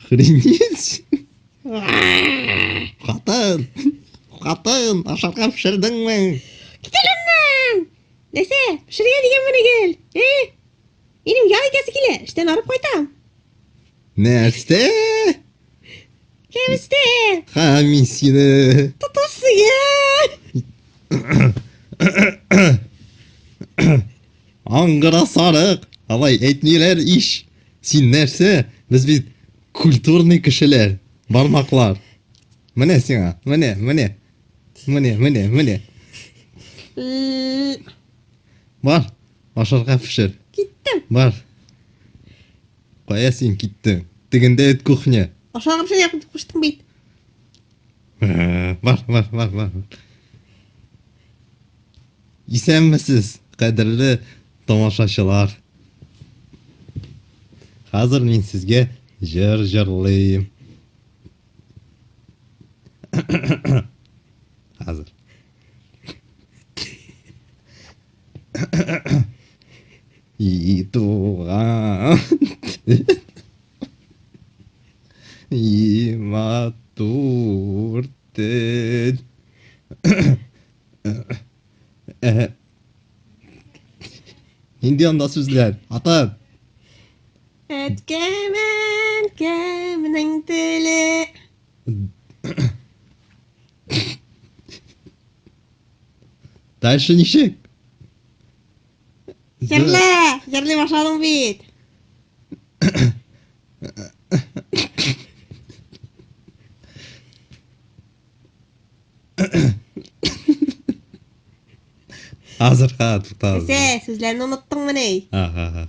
Охренеть! Хатын! Хатын, ашарга пешердеңме? Кит әле аннан! Нәрсә, пешерергә дигәнмени гел? Э? Минем ял итәсе килә, эштән арып кайтам. Нәрсә? Кәбестә! Ха, мин сине. Тотасың, ә? Аңгыра сарык! Алай әйтмиләр ич. Син нәрсә? Без бит культурный кешеләр. Бармаклар. Менә сиңа, менә, менә. Менә, менә, менә. Бар, ашарга пешер. Киттем. Бар. Кая син киттең? Тегендә бит кухня. Ашарга пешерергә куштың бит. Бар, бар, бар, бар. Исәнмесез, кадерле тамашачылар. Хәзер мин сезгә җыр җырлыйм. Хәзер. И туган. И матур тел. Нинди анда сүзләр? Ата. Әткәм, әнкәмнең теле. Дальше ничек? Җырла, җырлый башладың бит. Хәзер ха, туктагыз. Нәрсә, сүзләрне оныттыңмыни? Ага, ага.